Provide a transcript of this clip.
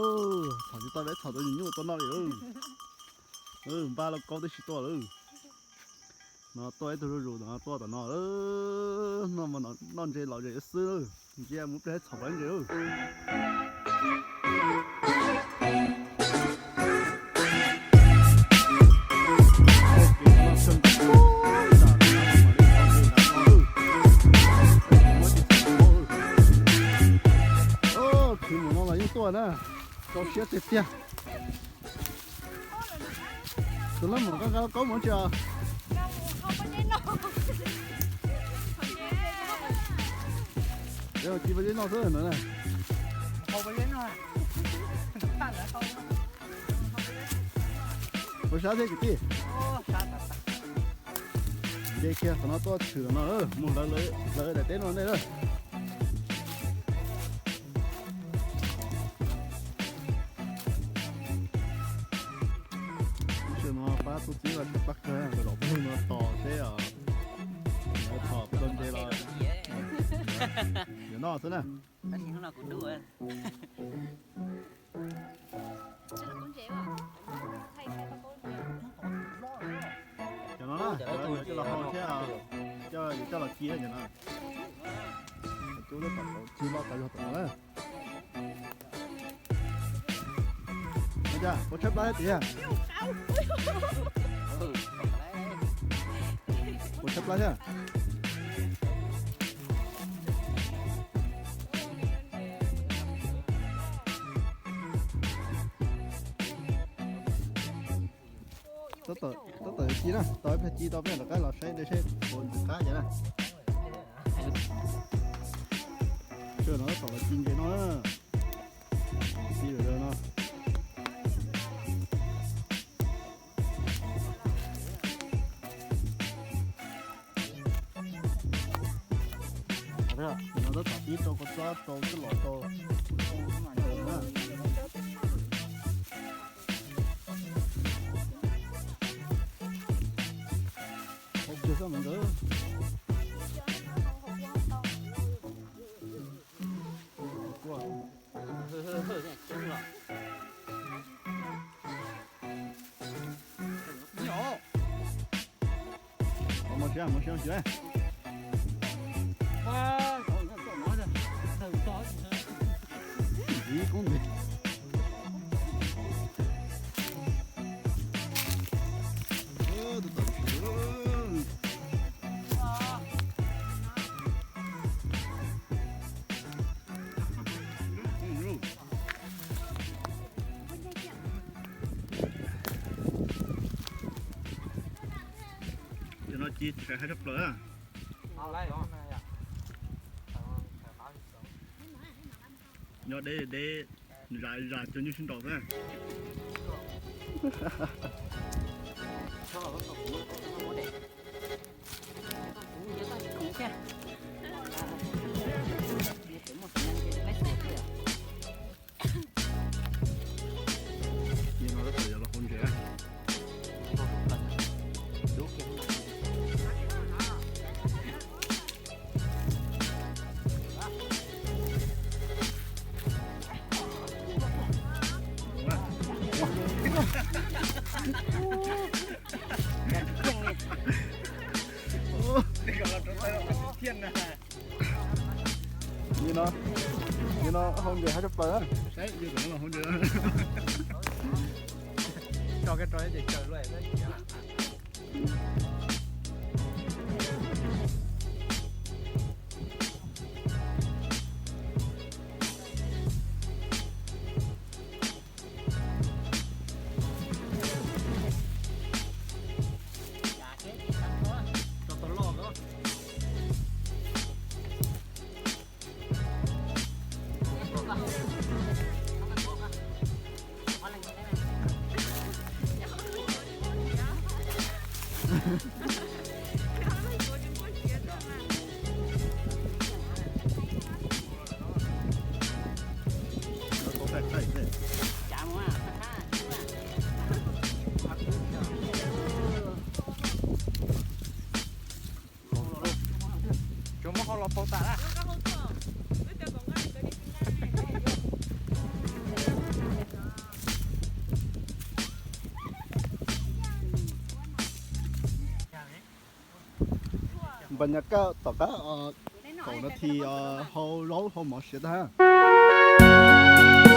Txhom tsis tau, peb txhom tau nyuam nyuj tuaj noj li. Npaj lauj kaub twb tsis tuaj lawm. No tuaj ib tug zuj zus tom no, tuaj tom no, noj mas noj ntses los zem xwb, ntsia mus pliag txhom pab ntses. Khwv mus no los yeej tuaj na, rau siab tiag tiag. Tus lab mom koj nqa lauj kaub mus tsi os? Ci pab zeb noj xwb no na. Ua sab thiab kwv tij. Nce kiag qhov no tuaj tshwm no, mus hlawv daim teb no nej na. Tam sim no pab tub txib los tsis pab kawg, zaum peb hnub no tos seb os, lawv txhom tau ntses los yuav noj xwb na. Cov no na, cov yuav coj los hau thiab, coj yuav coj los ci cov no. Cov cub lub tom tauv ci loj tas zog tom no na. Ua cas puas tshaib plab thiab tiag? Puas tshaib plab thiab? Tab tom ci na, tau ib pliag ci tau peb rov qab los saib dej seb puas ntxim qab ces na. Sawv no tab tom los ci ntses no na. Ci lawm no. No tab tom tib rau kua txob rau coj los rau. Hau kiag xwb mas nkawd. Mus tsis mus tsis mus tsis. Cov no ci tshawv haj tshaj plaws. Nyob deb deb, zam zam cov nyuj sib nraus xwb. Ci no tab tom yuav los hau ntses. Li no, li no hau ntses haj tshaj plaws na. Saib yus kom los hau ntses. Tso kiag rau ces caws luaj. Tsuas muab hau los paug tas na. Ua, ua, ua, ua. Npa nyas kaj tom qab kaum nas this hau zaub hau mov siav tag.